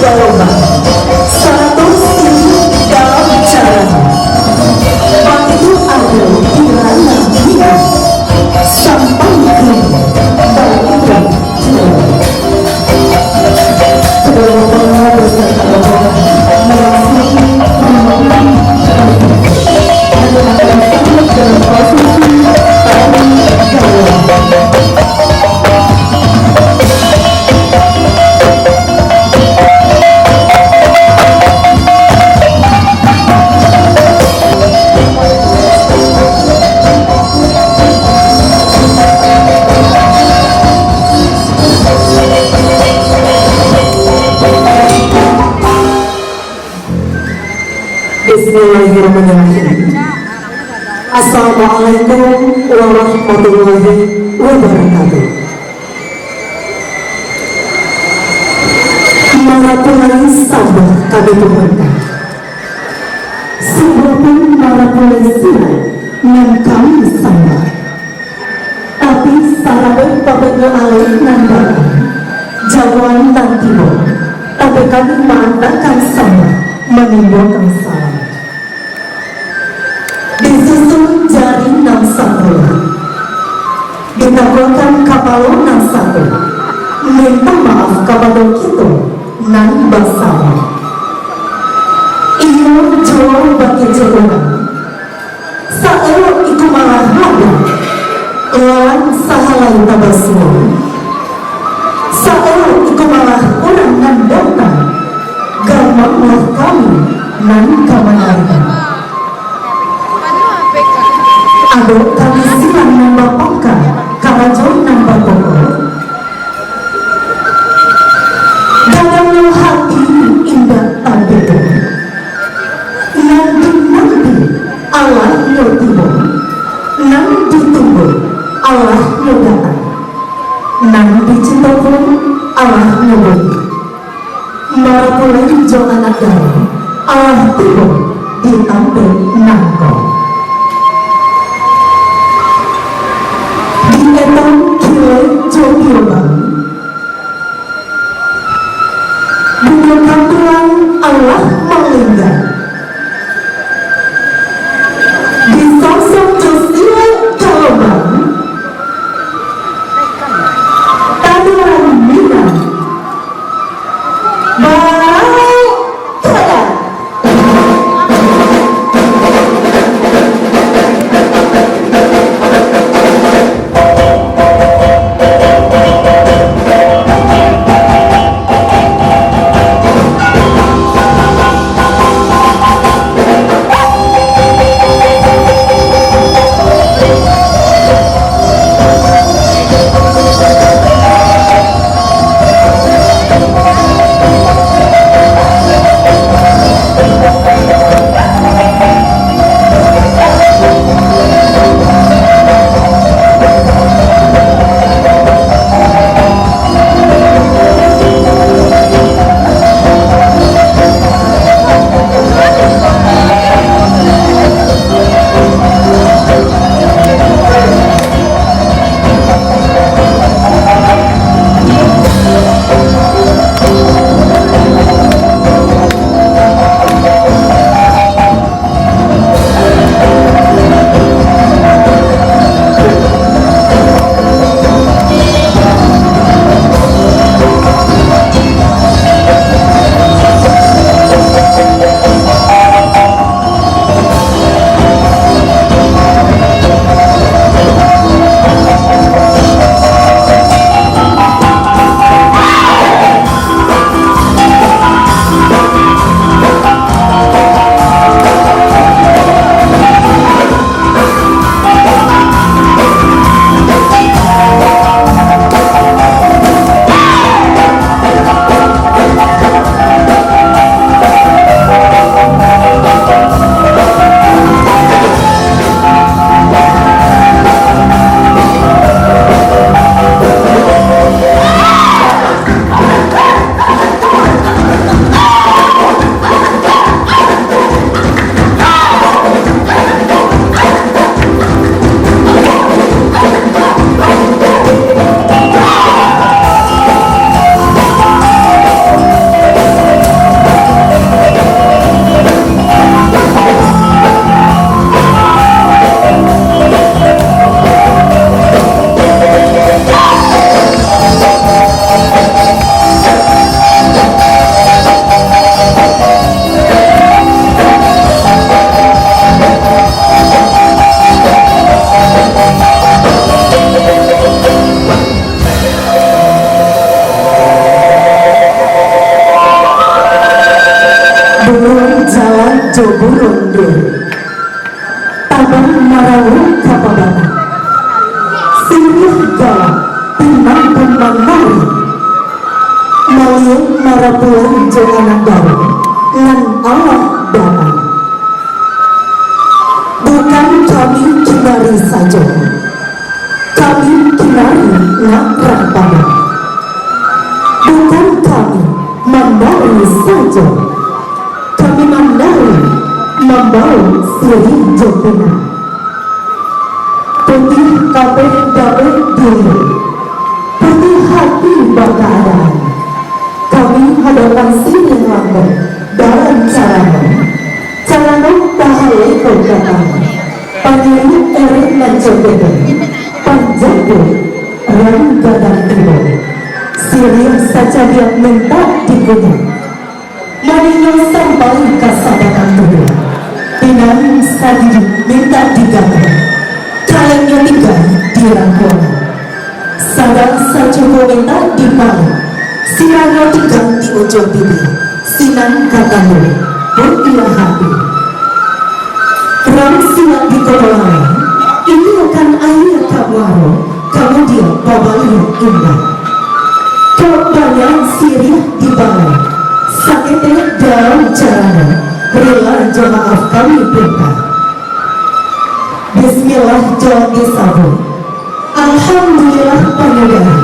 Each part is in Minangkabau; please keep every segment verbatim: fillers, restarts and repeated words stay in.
Balombang, sarato singgi dalam jalan. Baitu ado di ranah diri, sampai kini, baitu juo. Kedua mempelai beserta rombongan memasuki rumah. Bismillahirrahmanirrahim. Assalamualaikum warahmatullahi wabarakatuh. Marapulai sambah kami tuhunkan. Sungguahpun marapulai sinan nan kami sambah. Tapi saraban pabanyak alek nan datang, jamuan nan tibo, tapi kami maantakan sambah, manimbokan salam. Disusun jari nan sapuluah, ditakuakan kapalo nan satu, minta maaf kapado kito nan basamo. Iyo juo bakecek urang, saelok iko malah labiah, lawan sahalai tabasuo. Saelok iko malah urang nan datang, gamanglah kami nan ka manarimo. Ado kami sinan nan bapangka, karajo nan bapokok. Dadangnyo hati indak tabeda. Nan dinanti alah nyo tibo, nan ditunggu alah nyo datang, nan dicinto pun alah nyo bari. Marapulai jo anak daro, alah tibo di tampek nangko. Di etang kilek jo tiobang, bungo kanduang alah malingga. Disosok jo silek kalombang, taduan Minang. Baik, kada. Marapuan jo anak daro nan alah datang. Bukan kami kinari sajo, kami kinari nak rampadan. Bukan kami manari sajo, kami manari mambawo siriah jo pinang. Putiah kapeh dapek dilirik, putiah hati bakaadaan. Kami hadokan siriah langkok dalam carano. Carano tahalai kau datang, panyiriah erek nan cokebek, panjago rang gadang tibo. Siriah sacadiak mintak dikunyah. Maninyo sampai ka sabatang tubuah, pinang sadidik mintak digatok, kalennyo tingga di rangkuangan. Sadang sacubo mintak dipalak, siranyo tingga di ujuang bibia, sinan ka tanduak, putiah hati. Rang silak di koto lawang, iliakan aia ka muaro, kamudian babaliak indak. Kok banyak siriah dibawo, saketek dalam carano, rila jo maaf kami pinta. Bismillah jalan disabuik, Alhamdulillah panyudahi.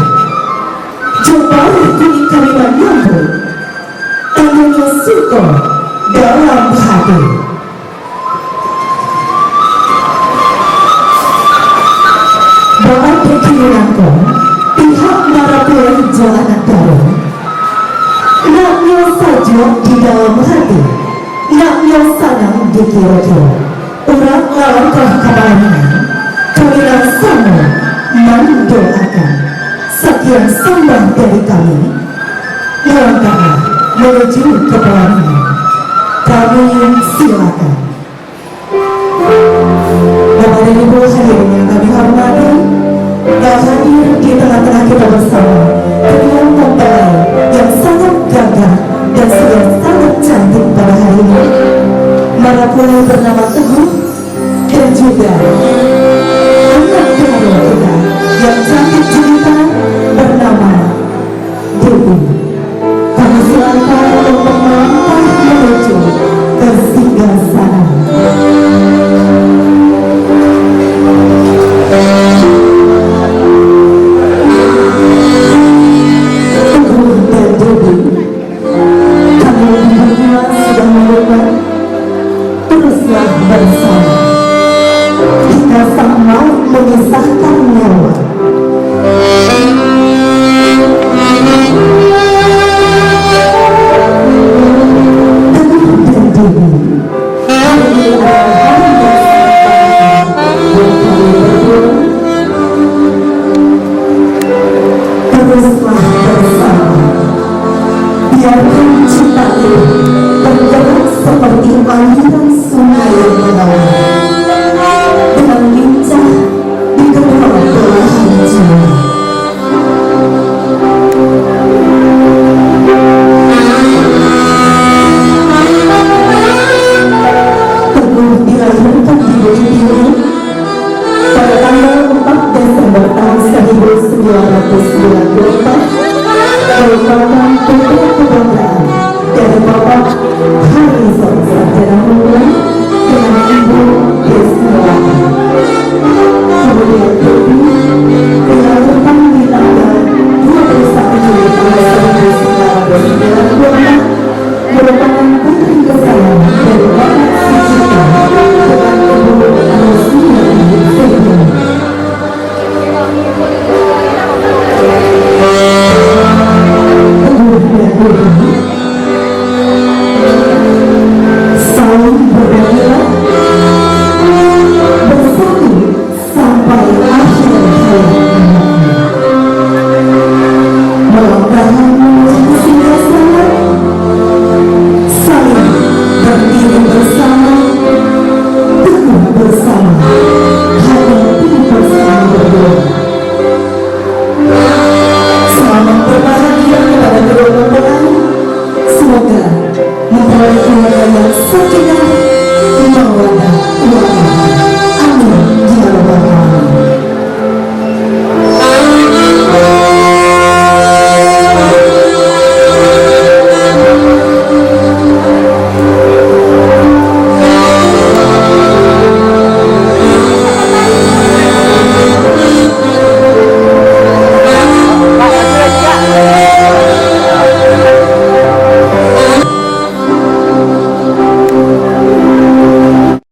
Jo paruik kunik kami manyambuik, tandonyo suko dalam hati. Baa dek kini nangko, pihak marapuan jo anak daro, naknyo sajuak di dalam hati, naknyo sanang dikiro-kiro. Urang lalangkah ka palaminan, kami nan samo mandoakan. Sakian sambah dari kami, langkahlah manuju ka palaminan. Kami silakan. Bapak dan Ibu hadirin yang kami hormati, telah hadir di tengah-tengah kita bersama kedua mempelai yang sangat gagah dan sudah sangat cantik pada hari ini. Marapuan bernama Teguh dan juga anak daro kita yang cantik jelita bernama Dewi. Kami silakan untuk melangkah menuju ke singgasana. Teguh dan Dewi, kami di dunia sudah melupakan, teruslah bersama. Jika sang maut memisahkan nyawa, Teguh dan Dewi, hari ini adalah hari yang sangat bahagia buat kami berdua. Teruslah bersama. Biarkan cinta ini bergerak seperti aliran sungai yang mengalir.